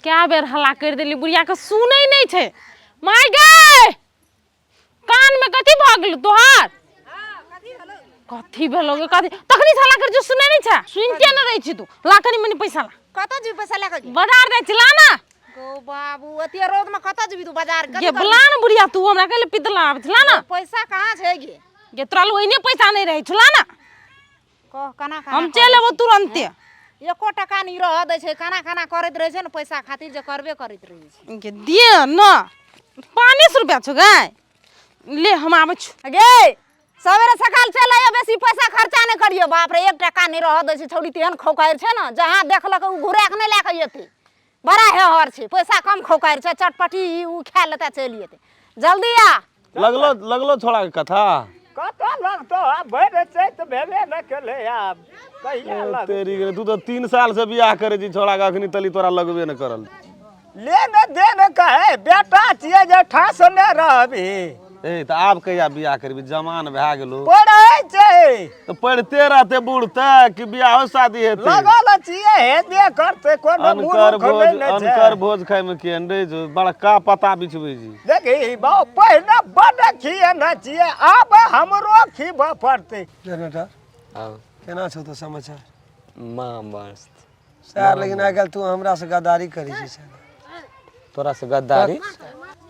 कए बेर हल्ला करि देली बुढ़िया के सुनै नहि छै। माय गै, कान में कथी भऽ गेल तोहार? कथी भेलो गे? कथी तखनी से हल्ला कर जो सुनै नहि छै? सुनते नहि रहै छी तू। ला कनी मनी पैसा ला। कतऽ जेबी पैसा लए कऽ? बाजार जाइ छी, ला ना। गौ बाबू, एते रौद में कतऽ जेबी तू बाजार? कथी गे करबी? बुला ना बुढ़िया, तू हमरा कहले पितला आबै छै, ला ना। पैसा कहाँ छै गे? गे तोरा लग ओहिने पैसा नहि रहै छौ, ला ना। कह केना केना हम चलि एबो तुरन्ते। एको टका नहि रहऽ दै छै, केना केना करैत रहै छै ने पैसा खातिर जे करबे करैत रहै छै। गे दिए न, 500 रुपया छौ गै, ले हम आबै छी। गे सवेरे सकाल चलि आइयो, बेसी पैसा खर्चा नहि करियो। बाप रे, एक टका नहि रहऽ दै छै छौड़ी, तेहन खौकारि छै ने, जहाँ देखलक ओ घुरा कऽ नहि लए कऽ एतै। बड़ा हेहर छै, पैसा कम खौकारि छै, चटपटी ई ओ खा लेतै चलि एतै। जल्दी आ। लगलो लगलो छोड़ा के कथा कतऽ लगतो? आब भरि चैत भेबे न केलै, आब कहिया लगतै? तेरी गेलै, तू तऽ 3 साल से बियाह करै छी छोड़ा के, अखनी तली तोरा लगबे न करल। ले ने दे ने कहे बेटा छियै जे ठास ने रहबी। ए तऽ आब कहिया बियाह करबी? जमान भए गेलो। पढ़ै छै। तऽ पढ़िते रहते बूढ़ तऽ कि बियाहो शादी हेतै? लगल छियै, हेबे करतै, कोनो अनकर मूर्ख भोज नहि ने छै। अनकर भोज खाय में केहन रहै छौ, बड़का पता बिछबै छी। देखी बाउ, पहिने बड्ड खियेने छियै, आब हमरो खिबऽ पड़तै। जनरेटर। हाँ। केना छौ तो समाचार? माँ मस्त। सर, लेकिन आइ काल्हि तू हमरा से गद्दारी करै छी सर। तोरा से गद्दारी?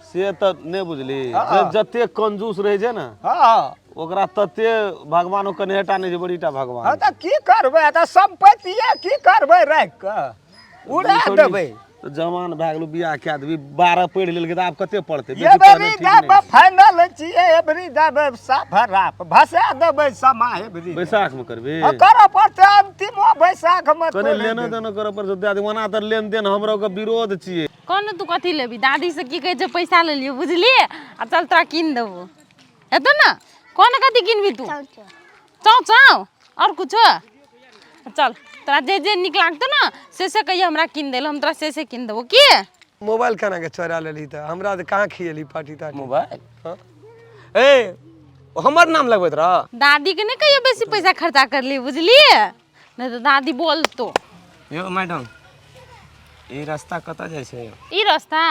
से तऽ नहि बुझली जे जते कंजूस रहै छै ने, ओकरा तते भगवानो कनेटा नहि छै, बड़ीटा भगवान। हँ तऽ की करबै? तऽ सम्पत्तिए की करबै राखि कऽ? उड़ा देबै। तऽ जवान भए गेलौ, बियाह कए देबी। 12 पढ़ि लेलकै तऽ आब कते पढ़तै? बेसी एबरी पढ़नाइ ठीक देबै नहि छै। फाइनल छियै, एबरी देबै साफ राफ भसा देबै समा एबरी। बैसाख मे करबी? हँ, करऽ पड़तै अंतिमो बैसाख मे। कने लेनो देनो करऽ पड़तै, दए दे। ओना तऽ लेनदेन हमरो के विरोध छियै। कोन तू कथी लेबी? दादी से की कहै छै, पैसा ले लियौ बुझलियै, आ चल तोरा कीन देबो, हेतौ ने? कोन कथी किनबी तू? चाउ चाउ और कुछो? चल तोरा जे जे नीक लागतौ ने से से कहियो हमरा कीन देल, हम तोरा से से कीन देबो। की मोबाइल केना के चोरा लेलही? तऽ हमरा तऽ कहाँ खियेलही पार्टी तार्टी? मोबाइल? हाँ। ए, हमर नाम लगबैत रह। दादी के नहीं कहियो बेसी पैसा खर्चा कर ली बुझलिए, नहीं तो दादी बोलतो। यौ मैडम, ई रास्ता कतऽ जाइ छै यौ? ई रास्ता,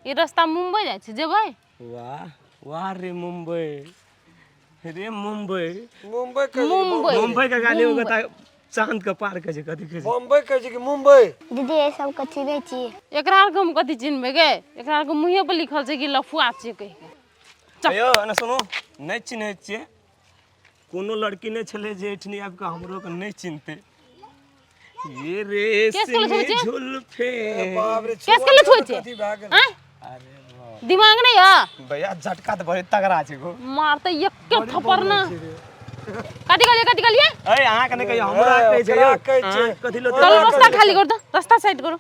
ई रास्ता मुंबई जाइ छै, जेबै? वाह वाह रे मुंबई रे, मुंबई। मुंबई कहै छै कि? मुंबई। मुंबई के गाली ओकरा चांद के पार कहै छै, कथी कहै छै? बम्बई कहै छै कि मुंबई? दीदी, ये सब कथी नहि छी? एकरा आरके हम कथी चिन्हबै गे? एकरा आरके मुँहे पर लिखल छै कि लफुआ छियै कहि के। यौ एने सुनू, नहि चिन्है छियै? कोनो लड़की नहि छलै जे एहिठिनी आबि कऽ हमरो के नहि चिन्हतै। ये रे केस केले छुबै छियै? जुल्फे। बाप रे। केस केले छुबै छियै? कथी भए गेल? आँय, दिमाग नहीं है? भैया, झटका तऽ बड़ी तगड़ा छै गो। मारते एक के थप्पड़ ना। कथी कहलिए? कथी कहलिए? अरे अहाँ के नहि कहियो, हमरा कहै छै यौ। ओकरा कहै छै। अहाँ कथी लो? चलो रास्ता खाली कर दो, रास्ता साइड करो।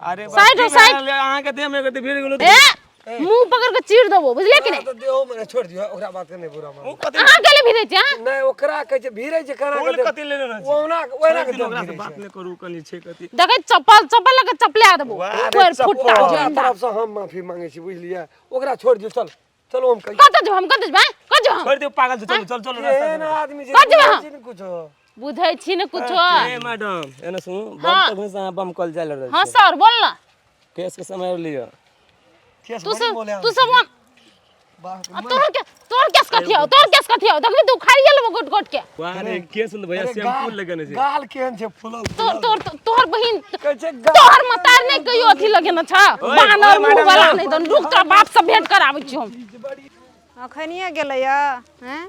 अरे साइड हो, साइड। अहाँ के देह में कथी भिड़ गेलो? ए, मुंह पकड़ के चीर देबो, बुझलिए कि नहीं? तऽ देहो में छोड़ दियौ, ओकरा बात के नहि बुरा मानू। ओ कथी? अहाँ केले भिड़ै छी? हाँ? नहि, ओकरा कहै छै भिड़ै छै केना फूल के? कथी लेने रहै छै? ओना ओहिना के देह ओकरा से भिड़ै बात छै। नहि करू, कनी छै कथी। देखै, चप्पल चप्पल लऽ के चपला देबो। वाह रे पैर चप्पल। फुट्टा ओकरा झंडा। तरफ से हम माफी मांगे छी, बुझलियै? ओकरा छोड़ दियौ, चल चलो, हम कहियो। कतऽ जेबै हम? कतऽ जेबै? कतऽ जेबै हम? छोड़ि दियौ, पागल छै। चलू चल चलू रास्ता। एहन आदमी छै कतऽ जेबै हम? बुझै छी ने कुछो? बुझै छी ने कुछो? ए मैडम, एने सुनू, बम तखने से अहाँ बम कल जाय रहल हाँ छी। सर, बोल ना। केस के समय लिअ। केस तू बड़ी सब बोले। तू सब आ तोहर के तोहर केस कथी हौ? तोहर केस कथी हौ? देखबी तू उखाड़िए लेबो गोट गोट के। वाह रे केस ने भैया, शैम्पू लगेने छै। गाल केहन छै फुलल? तोर तोर तोहर बहिन कहै छै गाल। तोहर मतार नहि कहियो अथी लगेने छ, बानर मुँह वाला। नहि तऽ रुक, तोरा बाप से भेंट कराबै छी हम। अखनिए गेलैए हैं,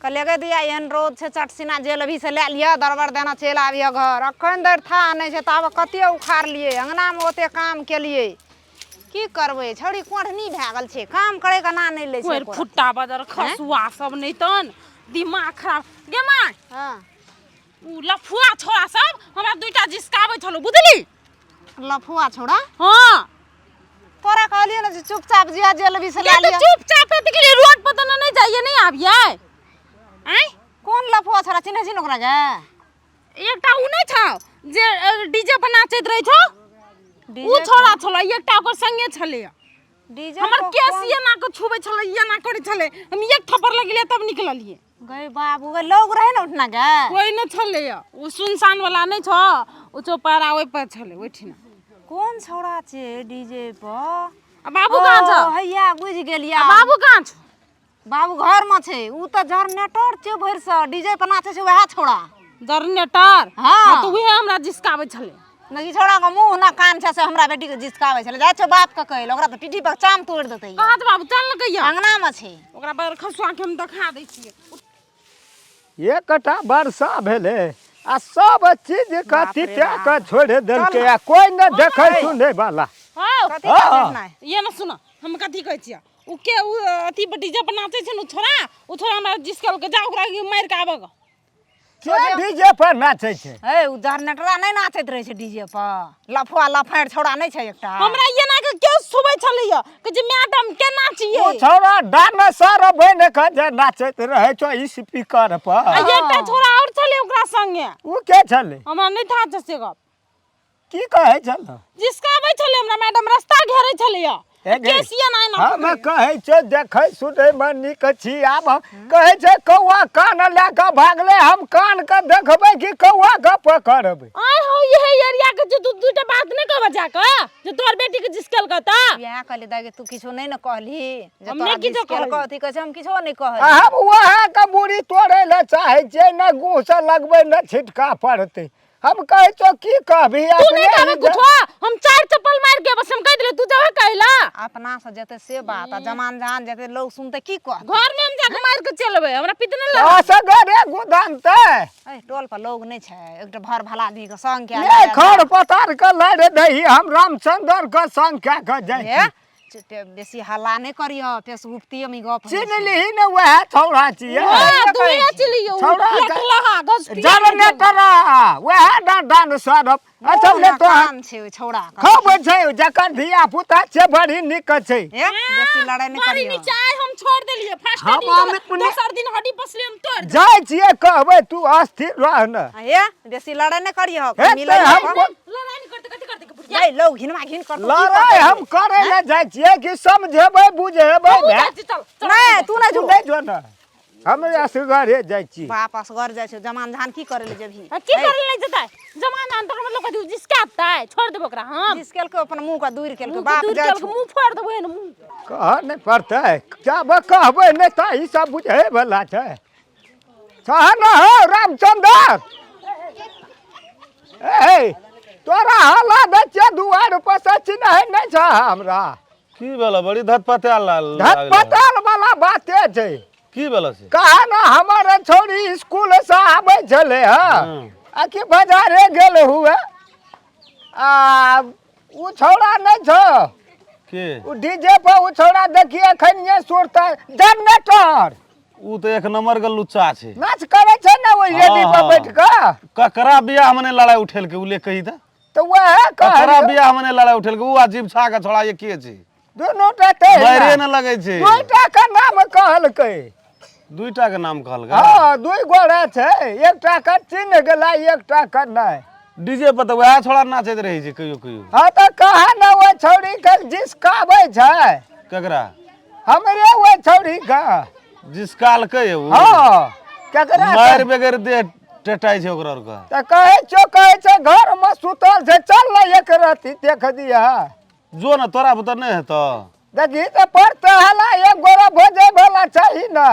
कहलियै गे दिया, एहन रौद छै, चटसिना जेल अभी से लए लिअ, दरबर देना चलि आबिह घर। अखन धरि था नहि छै, ताबे कते उखाड़लियै अङ्गनामे, ओते काम केलियै। की करबै, छौड़ी कोढ़नी भए गेल छै, काम करैके नाम नहि लै छै कोरि एको रत्ती। फुट्टा बदर खसुआ सब नहि तन दिमाग खराब गे माय। हँ। उ लफुआ छोड़ा सब हमरा दुइटा जिसकाबै छलो, बुझली? लफुआ छौड़ा? हाँ। तोरा कहलियै ने जे चुपचाप जिया जेल अभी से गे लए तऽ लिअ। चुपचाप एते के लिए रोड पर तऽ नहि जाइए, नहि आबियै आँय? कोन लफुआ छौड़ा? चिन्है छी ने ओकरा गे? एकटा उ नहि छौ जे डीजे पर नाचैत रहै छौ, उ छोड़ा छलै, एकटा ओकर संगे छलै। डीजे हमर पर केस कोन- एना के छुबै छलै, एना करै छलै, हम एक थप्पड़ लगेलियै तब निकललियै। गई बाबू गई, लोग रहे ने उठना गे? कोई नहि छलै, उ सुनसान वाला नहि छौ, उ चौपारा ओहि पर छलै ओहिठिना। कोन छौड़ा छै डीजे पर? आ बाबू कहाँ छौ? ओ, हैया बुझि गेलियै। आ बाबू कहाँ छौ? बाबू घरमे छै। उ तऽ जनरेटर छै, भरिसँ डीजे पर नाचै छै वएह छौड़ा। जनरेटर? हाँ। तऽ उहे हमरा जिसकाबै छलै। नहि, ई छौड़ाके मुँह ना कान छै से हमरा बेटीके जिसकाबै छलै। जाइ छौ बापके कहै लए, ओकरा तऽ पीठी पर चाम तोड़ि देतै। कहाँ छै बाबू? चल ने कहिया। अङ्गनामे छै। ओकरा बड़ खसुआ के हम देखा दै छियै। एकटा वर्षा भेलै आ सब चीज के बाप रे तिता बाप। के छोड़ि देलकै आ कोइ नहि देखै सुनै वाला। हौ। कथी देखनाइ? ये ने सुन, हम कथी कहै छियै, उ के उ अथी पर डीजे पर नाचै छै ने उ छोड़ा, उ छोड़ा हमरा जिसकल के जा ओकरा मारि के आबऽ। के डीजे पर नाचै छै? हे, उ जनरेटरा नहि नाचैत रहै छै डीजे पर? लफुआ लफारि छौड़ा नहि छै एकटा? हमरा ये ना के के सुबै छलैया कि जे मैडम केना छियै। ओ छौड़ा डांसर बनि कऽ जे नाचैत रहै छौ स्पीकर पर। आ एकटा छोड़ा और छलै ओकरा संगे। ओ के छलै? हमरा नहि था छै से गप। की कहै छल? जिसकाबै छलै हमरा मैडम, रास्ता घेरै छलैया। हे गे, केस ये ना एना हम कहै छौ देखै सुनैमे नीक छी। आब हम कहै छै कौआ कान लए कऽ भागलै, हम कान के देखबै कि कौआ के पकड़बै? आय हो, ये एरिया के जे तू दूटा बात नहि कहबऽ जाकऽ जे तोहर बेटी के जिसकेल कऽ? इएह कहली दाइ, तू किछो नहि ने कहली जे हम तोरा नहि किछो जिसकेलकौ? कहली। अथी कहै छै, हम किछो नहि आ कहली। हम वएह के मूड़ी तोड़ै लए चाहै छियै ने, गुँह से लगबै ने छिटका पड़तै। हम कहै छौ की कहबही? तू नहि अपने कहबे ही कुछो। हम चार चप्पल मारि के बस हम कहि देलियै, तू जबे कहला। अपना से जेतै से बात आ जमान जहान जेतै, लोग सुनतै की कहतै? घर में हम जाके मारि के चलि एबै, हमरा पित नहि लगा। असगरे गुदानतै। ए, टोल पर लोग नहि छै, एकटा भर भला आदमी के संग के ले खर पतार के लड़ि दही, हम रामचंद्र के संग कए कऽ जाइ छी। बेसी हल्ला नहि करिह, फेर गुप्तिये में गप होइ छै। चिन्हलिही ने? वएह छौड़ा छियै। हां, तू ये चलियो। छौड़ा के- लटलहा घसपिया। जनरेटर वएह ने डांसर। अच्छा मुँह ले ना तो कान छै ओहि छौड़ा के। खूब छै, जकर धिया पुता छै, बड़ी नीक छै। ए, बेसी लड़ाइ नहि बड़ी करिह। नीक छै। आइ हम छोड़ देलियै फर्स्ट हम दिन, दोसर दिन हड्डी पसली हम तोड़ देलियै। जाइ छियै कहबै, तू अस्थिर रह ने। ए, बेसी लड़ाइ नहि करिह। हे मिलै तऽ हम लड़ाइ नहि करतै, कथी करतै के बुढ़िया? नहीं, लोग घिनवा घिन करतौ, की लड़ाइ करतौ? हम करे लए जाइ छियै कि समझेबै बुझेबै? हमहूँ भाय। जाइ छी, चल चल। नहि, तू नहि तू जो। नहि जो ने, हम असगरे जाइ छी। बाप असगर जाइ छै, जमान जहान की करे ले जेबही? आ की करे ले नहि जेतै जमान जान? तोरा मतलब कथी जिसका आतै? छोड़ देबो ओकरा हम। जिसकेलको अपन मुँह के दूर केलको। मुँह बाप दूर जाइ केलको, छौ। मुँह फोड़ देबो एहन मुँह। कहऽ नहि पड़तै, जब कहबै नहि तऽ ई सब बुझै वला छै। सह न हो रामचंद्र, ए तोरा हल्ला दै छियै दुआर पर से चिन्है नहि छ हमरा? की भेल? बड़ी धतपतायल लागल। धतपताल वाला बाते छै। की भेल से? कहा ने, हमर छौड़ी स्कूल से आबै छलै हँ आ कि बाजारे गेल हुए आ उ छौड़ा नहि छौ? के? उ डीजे पर उ छौड़ा देखिए एखनिये सुरता जनरेटर। उ तऽ एक नंबर के लुच्चा छै। नाच करै छै ने ओहि रेडी पर हाँ। बैठ कऽ। ककरा बियाह में नहि लड़ाई उठेलकै उ ले कही तऽ? तऽ वएह ककरा कहलियौ। बियाह में नहि लड़ाई उठेलकै? उ आ जीवछा के छोड़ा एके छै। दुनू टा तऽ मारे ने लगै छै। दुइटा के नाम कहलकै। दुईटा के नाम कहलकै? हँ, दुइ गोरा छै, एकटा के चिन्ह गेला, एकटा के नहि। डीजे पर तऽ वएह छोड़ा नाचैत रहै छै कहियो कहियो। हँ तऽ कहा ने, ओहि छौड़ी के जिसकाबै छै। ककरा? हमरे ओहि छौड़ी के। जिसकालकै उ? हँ, केकरा? मारि बगैर देह टेटाइ छै ओकरा आरके। तऽ कहै छौ, कहै छै घरमे सुतल छै, चल ने एक रत्ती देख दिह। जो ने, तोरा बुते नहि हेतौ। देखी तऽ पड़तै हला, एक गोरा भोजै वाला चाही ने।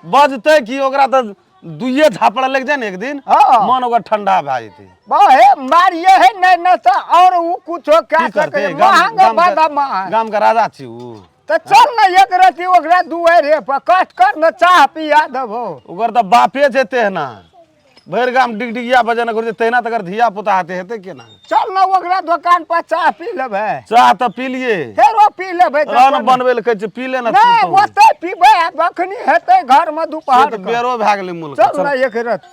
बजतै की, ओकरा तऽ दुइये झापड़ लागि जाय ने एक दिन, मन ओकर ठंडा भए जेतै। बहे मारिए है नहि ने तऽ और उ कुछो की कए करतै? सकै गाम महंग गाम बादामा। गाम के राजा छी उ। तऽ चल ने एक रत्ती ओकरा दुआरे पर, कष्ट कर ने, चाह पिया देबो। ओकर तऽ बापे छै तेहना, भरि गाम डिगडिगिया बजेने घुरै छै तहिना, तकर धिया पुता हेतै, हेतै केना? चल ने ओकरा दोकान पर चाह पी लेबै। चाह तऽ पी लिए। फेरो पी लेबै। रह ने, बनबै लए कहै छै, पी ले ने। नहि, ओतै पीबै, अखनी हेतै घरमे से दुपहर तऽ के। बेरो भए गेलै मुल्क। चल ने एक रत्ती।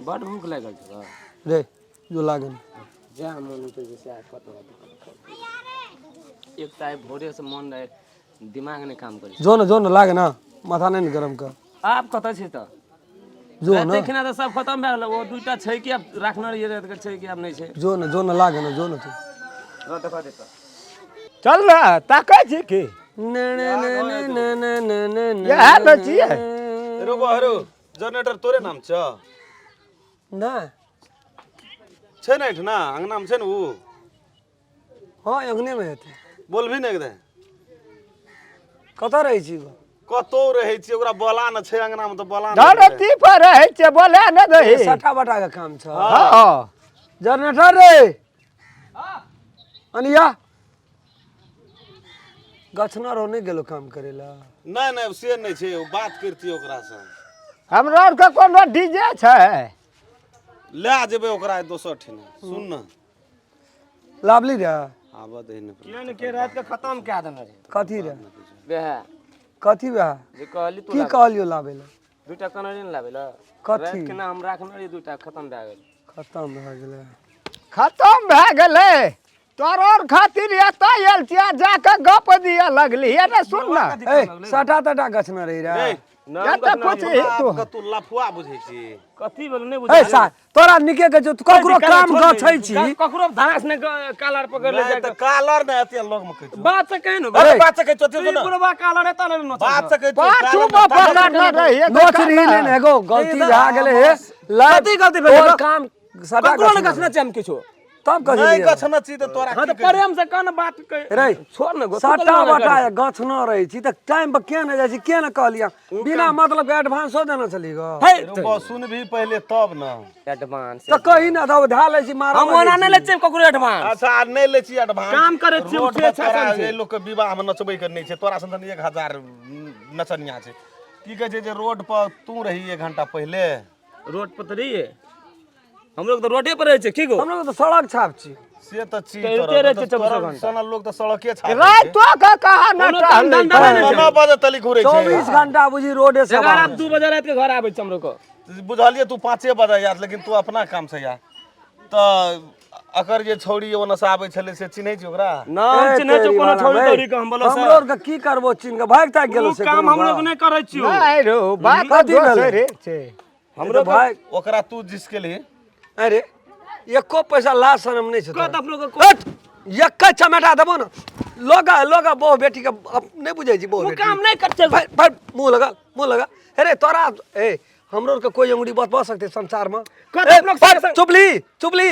बड भूख लागल छौ। रे जो लागल। जएह मन होतै से सएह कतौ। एक तऽ आइ भोरेसँ मन रहै, दिमाग नहि काम करै छै। जो ने, जो ने, लागे ना, माथा नहि ने गरम कर। आब कतऽ छै तऽ? जो ने। रातिके खेना तऽ सब खतम भए गेलै। ओ दूटा छै कि आब राखने रहियै रातिके, छै कि आब नहि छै? जो ने, जो ने, लागे ने, जो ने तू। देखा देता। चल ने, ताकै छी की? ने ने ने ने ने ने ने ने ने। इएह ने छियै। रो बहरो, जनरेटर तोरे नाम छ? नहि। छै ने एहिठिना अंगनामे छै ने उ? हँ, अंगने मे हेतै। बोलभी ने एकदम। कतऽ रहै छी गो? कतौ रहै छी, ओकरा बोला न छै अंगना मे तऽ बोला न। धरती पर रहै छै, बोले ने दही। सटा बटा के काम छै। हँ। जनरेटर रे अनिया गछना रहो, नहि गेलो काम करे ला? नहि नहि, से नहि छै, ओ बात करतियै ओकरा से। हमरा आरके कोनो डीजे छै? लए जेबै ओकरा दोसर ठिना, सुन न। लाभली रे। आबऽ दही ने। के ने के रात के खत्म कए देने रहे। कथी रे? वएह। कथी वएह? जे कहली तू। की कहलियो लाबै ला? दूटा कहने रही ने लाबै ला। कथी? राति के ना हम राखने रही, दूटा खत्म भए गेल। खत्म भए गेलै। खतम भए गेलै। तोहर और खातिर एतऽ आयल छियै, जाके गप दिअ लगली। अरे सुन ने। ए, सटा तटा गछना रही रे। रे, एतऽ कुछ ही तू आपके तू लफुआ बुझै छी? कथी बोल नहि ए बुझल। सार, तोरा निके के छौ, तू ककरो काम गछै छी? ककरो धरास ने कालर पकड़ ले नहि जाके तऽ कालर नहि एते लग मे कहै छौ। बात से कहि ने। अरे बात से कहै छौ, अथी ई सुन। बुढ़बा कालर एता ने नोचै। बात से कहै छौ। पाछू कालर मे नहि, पकड़ने रही। नोच रही ने, एगो गलती भए गेलै हे। कथी गलती भेलै? तोहर काम सटा ककरो ने गछना। गछना छै हम किछो। तब कथी नहि लिअ? गछना छी तऽ तोरा हाँ की तऽ कहै? प्रेम से कन बात कह रे, छोड़ ने गो। सटा बटा गछना रहै छी तऽ टाइम पर किया नहि जाइ छी? किया ने कहलियै? बिना मतलब के एडवांसो देने छली गो। हे। रुको, सुनभी पहिले तब ने। एडवांस तऽ कही ने, तब धए लै छी मारऽ हम लगै ओना छी। नहि लै छियै ककरो एडवांस। अच्छा, आ नहि लै छी एडवांस। काम करै छियै, रोड से पर तोरा शासन छै। एहि लोकके विवाहमे नचबै के नहि छै, तोरा सन 1000 नचनिया छै। की कहै छै जे रोड पर तू रही 1 घंटा पहिले? रोड पर तऽ रहियै, हमलोग तऽ रोडे पर रहै छै की गो? हमरा तऽ सड़क छाप छी। से तऽ छी। टहलते तोरा रहै छै तोरा 24 घंटा। सनल लोक तऽ सड़के छाप। रातो के कहा न कोनो काम टहलै धंधा नहि छै। 9 बजे तलिक घुरै छै। 24 घंटा बुझी रोडे से। 11 2 बजे राति के घर आबै छै हमरो के। बुझलियै, तू 5 बजे याद, लेकिन तू अपना काम से या तऽ अकर जे छौड़ी ओने से आबै छलै से चिन्है छी ओकरा? ना, हम चिन्है छियै कोनो छौड़ी तौड़ी के? हम बोलो। हमरो आरके की करबो चिन्ह के? भागि तागि गेलो उ से काम कोनो हमरो के बा? नहि करै छियौ। नहि रो, बात कथी भेलै? दोसरे छै। हमरो भाई ओकरा तू जिसके लिए। अरे, एको पैसा लाज शरम नहि छै कत तोरा? अपनो के हट! एक्के चमेटा देबो ने। लोगा लोगा बहु बेटी के नहि बुझै छी बहु उ बेटी। काम नहि करतै। भाइ भाइ, मुँह लगा, मुँह लगा। अरे तोरा, ए, हमरो आरके कोई अंगुरी बतबा सकते संसार में? कत ए, अपनो पर चुपली चुपली,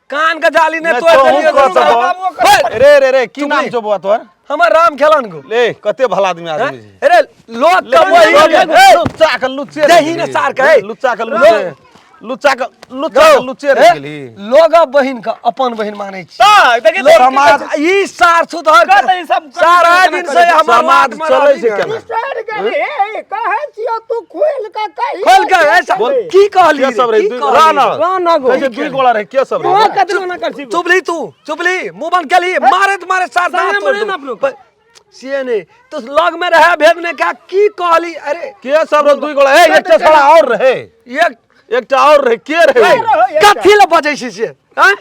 कान के जाली ने नहि तोड़ तोहूँ देलियै। कह बाबू, सकबह। रे रे रे, की चुपली। नाम छौ बौआ तोहर? हमर राम खेलन गो। ले, कते भला आदमी आदमी छै। अरे लोग के वही ए, लुच्चा के लुच्चे रहि दही ने गेलही। सार के, ए। लुच्चा के लुच्चे, लुच्चा के लुच्चा के लुच्चे रहि ए, गेलही। लोग बहिन के अपन बहिन मानै छी। तऽ देखी लोग समाज ई सार सुधर कत ई सब सारा दिन से हमर समाज माथ में चलै छै रहली। केना? सर गेली, हे, कहै छियौ तू खोलि कऽ कही। खोल के ऐसा बोल। की कहली के रे? सब रही? की दुई कहली? रह न। रह न गो। कहै छै दुई गोला रहे, के सब तोहर रहे? कथी मना कर छी गो? चुपली, तू चुपली, मुंह बंद केली, मारैत मारैत सार दांत संगे तोड़ मरे ने देबो। अपनो के। से नहीं तो लग में रहे भेद ने का की कहली? अरे के सब रहे दुई गोला? ए, एकटा छौड़ा और रहे। एक एकटा और रहे, के रहे? कथी ले बजै छी से? आँय?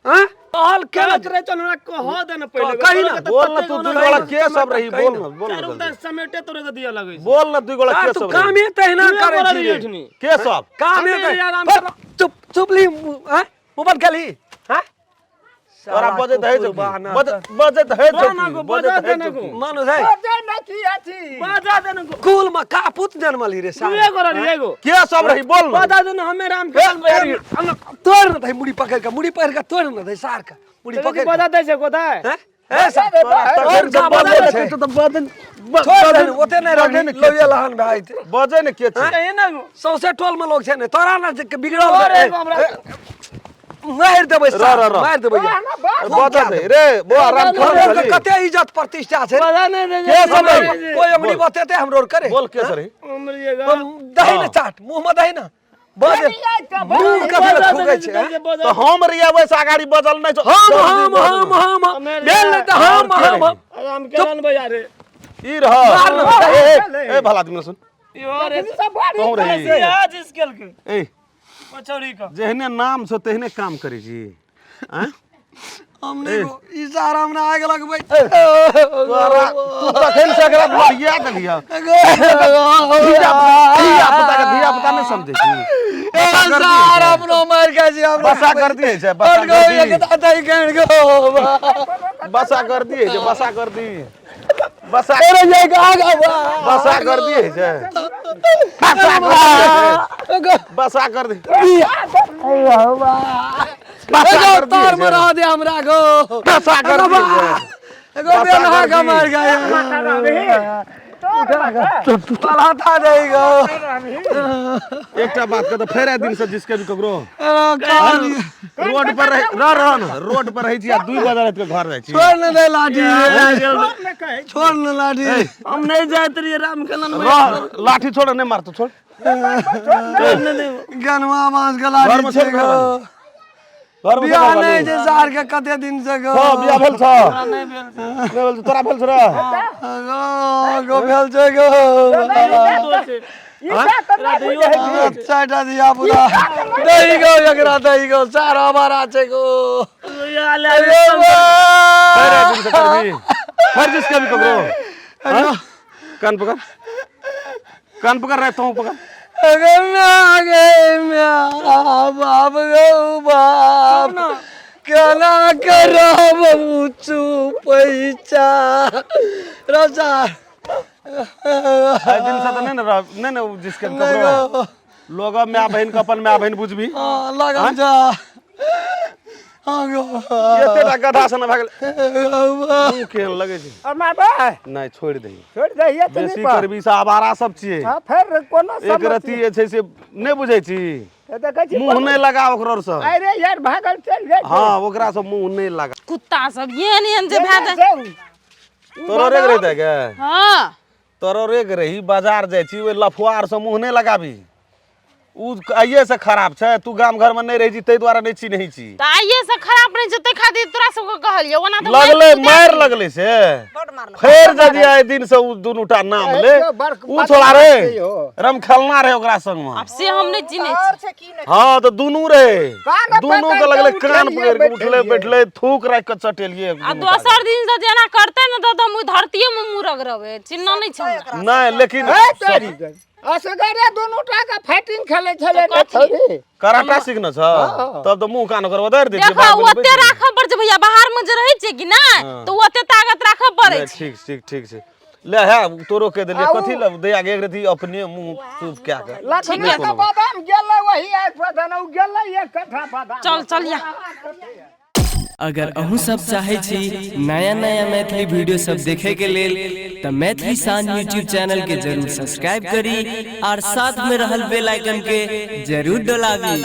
आँय? कहल के कहत रहे, चल हमरा कह दे ने पहिले। कही ना। बोल न तू, दुई गोला के सब रही? बोल न, बोल न चारू जल्दी। तर समेटे तोरे के दिया लगै छै। बोल न, दुई गोला के तू सब रही? कामे तहिना दुए करै गोला छी रही रे। एठनी। के सब? कामे हमे तहि- आराम पर चुप चुपली, आँय? मुँह बंद केली? हाँ? तोरा बजैत है कुकुर बहना। बजैत है? रह ना गो, बजा दे ना गो। मानुस है। बजै नहि छी अथी। बजा दे ने गो। कुल में कापुत जनमली रे सार। दुए गोला रही एगो। के सब रही, बोल न। बजा दे ने, हमे राम के तोड़ न दे मुड़ी पकड़ के, मुड़ी पकड़ के तोड़ न दे सार के मुड़ी पकड़ के। बजा दे छै गोदाय। हैं? ए सार, तखन और का बजै बजै ने छै? तऽ बजै छोड़ दे ने, ओते नहि बजै रह ने के लोहिया लहन भए जेतै। बजै ने के छै? कही ना गो। सौंसे टोल में लोग छै ने, तोरा ने जे बिगड़ल और ए, एगो हमरा मारि देबै रह, सार, रह, रह। मारि देबै। बजै दे रे बौआ, राम हमरो खेलन के कते इज्जत प्रतिष्ठा छै? बजा नहीं दे। के सब रही? कोई अंगुरी बतेते हमरो आर करे? बोल, के सब रही? दही ने चाट मुंह में, दही ने बज मुंह कथी लए थूकै छै, हैं? तऽ हम रहियै वैसे अगाड़ी बजल नहि छौ। हम हम हम हम हम भेल नहि तऽ हम हम हम राम के रन बजा रे। ई रह, ए ए, ए भला आदमी सुन। यो रे। तोहूँ रही? आज स्केल के ए पचौड़ी का जेहने नाम छौ तेहने काम करै छी, आँय? हम नहि गो, ई सारा हमरा आगि लगबै। तोरा तू तखन से एकरा लड़िया देलियै। धिया पुता के धिया पुता नहि समझै छी। सारा अपनो मारि खाइ छी हमरा। बसा कर दिए छै, बसा हट गो, कर एक दी। दादा कहन गो। बसा कर दिए छै, बसा कर दी, बसा अरे ये आगा बसा कर दिए छै, बसा कर दिए छै, बसा कर दी। एगो तार में रह दे हमरा गो पैसा कर एगो बा- एगो बेलहा के मार गया पलाता देगो एकटा बात कह तऽ फेर आइ दिन से जिसके भी ककरो कान रोड पर रह रह रह न रोड पर रहै छी आ 2 बजे राति के घर जाइ छी छोड़ न दे लाठी छोड़ न लाठी हम नहीं जाइत रहिए राम खेलन रह लाठी छोड़ नहीं मारतो छोड़ गनवा मांस के घर लाठी में छोड़ छै गो घर में बियाह नहीं छै सार के कते दिन से गो हां बियाह भेल छ नहीं भेल छौ तोरा भेल छौ रे गो गो भेल छै गो चारिटा धिया पुता दही गो एकरा दही गो सार हमारा छै गो फेर आइ दिन से करबी फेर जिसके भी ककरो हाँ? कान पकड़ कान पकड़ रहे तू पकड़ अगे म्या गे म्या बाप गो बाप केना करब ऊँचू पैसा रजा आइ दिन से तऽ नहीं ने रह नहीं ने जिसके भी ककरो लोग माय बहिन के अपन माय बहिन बुझबी हाँ लगन जा हाँ गो एतेटा गधा सन भए गेल मुँह केहन लगै छै और मारबै नहि छोड़ि दही छोड़ि दही बेसी करबी से आवारा सब छियै हाँ फेर कोनो एक रत्ती जे छै से नहि बुझै छी देखै छी मुँह नहि लगा ओकरो से अरे यार भागल चलि जाइ छै। हाँ ओकरा से मुँह नहि लगा कुत्ता सब एहन एहन जे भए जाइ तोरो रेग रही गे हाँ तोरो रेग रही बाजार जाइ छी ओहि लफुआर से मुँह नहि लगाबी उ आइए से खराब छै तू गाम घर में नहि रहै छी ताहि दुआरे नहि चिन्है छी तऽ आइए से खराब रहै छै ताहि खातिर तोरा सबके कहलियौ ओना तऽ लगलै मारि कुटि मारि लगलै से बड मारलक फेर यदि आइ दिन से उ दुनू टा नाम ले ए, उ छोड़ा रे रमखेलना रहे ओकरा संग में आब से हम नहि चिन्है और छी छै की नहि हाँ तऽ दुनू रहे कान दुनू के पकड़ि लगलै के कान उठेलियै, पकड़ि के उठलै बैठेलियै। बैठलै थूक राखि के चटेलियै आ दुनू टा के। दोसर दिन से जेना करतै ने तऽ हम ओहि धरतीये मे मुँह रगड़बै चिन्ह नहि छै हमरा नहि लेकिन ए, तेरी के। असगरे दुनू टा के फाइटिंग खेलै छलै ने छौरी कराटा सीखने छ तब तऽ मुँह कान ओकर उधारि दै छियै देखो बाप बोली ओते बैठ गेलै। राखऽ पड़ै छै भैया बाहर मे जे रहै छै कि नहि तऽ ओते ताकत राखऽ पड़ै नहि, छै ठीक ठीक ठीक छै ले है तोरो के देलियै कथी ले दैया के एक रति अपने मुँह चुप कए के लखनी के बादाम गेलै वही आइ पता नहि ओ गेलै एक कट्ठा बादाम चल चल या अगर अहूँ सब चाहै छी नया नया मैथिली वीडियो सब देखे के लेल तऽ मैथिली शान यूट्यूब चैनल के जरूर सब्सक्राइब करी और साथ में रहल बेल आइकन के जरूर डोलाबी।